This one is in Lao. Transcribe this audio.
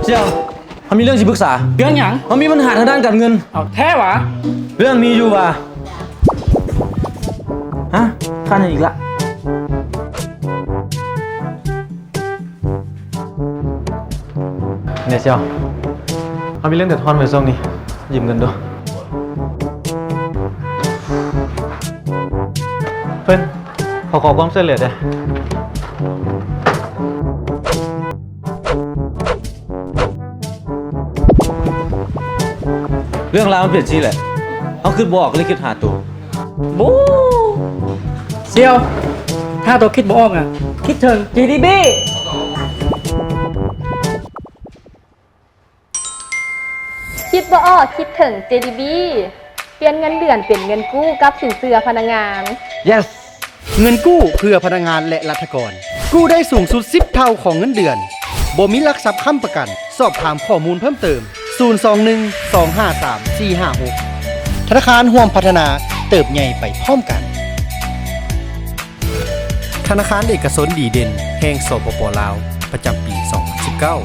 ສ່ຽວ ເຮົາມີເລື່ອງຊິປຶກສາ. ເລື່ອງຫຍັງ? ເຮົາມີບັນຫາທາງດ້ານການເງິນ. ເອົາແທ້ຫວາ? ເລື່ອງມີຢູ່ວ່າ. ຮະ? ຄ່າຫຍັງອີກລະ? ແນ່ສ່ຽວ ເຮົາມີເລື່ອງເດືອດຮ້ອນເລີຍຊ່ວງນີ້ ຢືມເງິນດູ. ເພິ່ນ ຂໍ ຂໍຄວາມຊ່ວຍເຫຼືອແດ່. ເລື່ອງລາວມັນເປັນຊີ້ແຫຼະ ເຮົາຄິດບໍ່ອອກເລີຍຄິດຫາໂຕ. ບູ ສ່ຽວ ຖ້າໂຕຄິດບໍ່ອອກອະ ຄິດເຖິງ ເຈດີບີ. ຄິດບໍ່ອອກ ຄິດເຖິງ ເຈດີບີ ປ່ຽນເງິນເດືອນເປັນເງິນກູ້ກັບສິນເຊື່ອພະນັກງານ. Yes! ເງິນກູ້ເພື່ອພະນັກງານ ແລະ ລັດຖະກອນ ກູ້ໄດ້ສູງສຸດສິບເທົ່າຂອງເງິນເດືອນ ບໍ່ມີຫຼັກຊັບຄ້ຳປະກັນ. ສອບຖາມຂໍ້ມູນເພີ່ມເຕີມ ສູນສອງໜຶ່ງ ສອງຫ້າສາມ ສີ່ຫ້າຫົກ. ທະນາຄານຮ່ວມພັດທະນາ ເຕີບໃຫຍ່ໄປພ້ອມກັນ. ທະນາຄານເອກະຊົນດີເດັ່ນແຫ່ງ ສປປ ລາວ ປະຈຳປີສອງພັນສິບເກົ້າ.